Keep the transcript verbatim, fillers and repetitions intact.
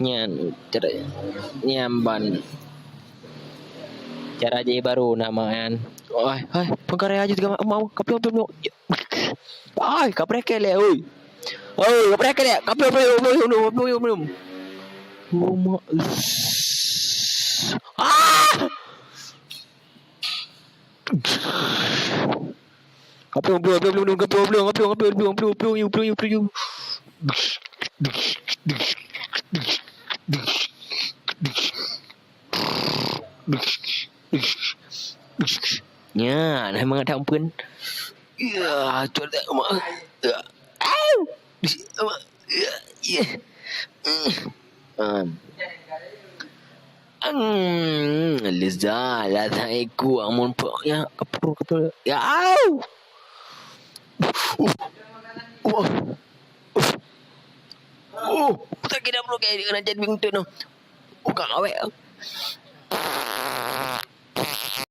Nyan, cara, nyan ban. Cara jih baru nama nyan. Oi, hai, pengkarya aja tiga mau, mau, kapiong, piong, piong. Ai, kapreh kelek, oi. Oi, kapreh kelek, kapiong, piong, piong, piong, piong, piong, piong. Oh, ma-, ah! Kapiong, piong, piong, piong, kapiong, piong, kapiong, piong, piong, piong, piong, piong, piong. Nya, dah mangat dah ampun. Ya, cot dah, mak. Ya. Au! Mak. Ya, ya. Hmm. Ang, lezat, lezat iku, amun pok, ya, kepuru, kepuru. Ya, au! Uh, uh, uh, uh, sakit dah perut kayak dia kena jadi bintut tu. Bukan awet.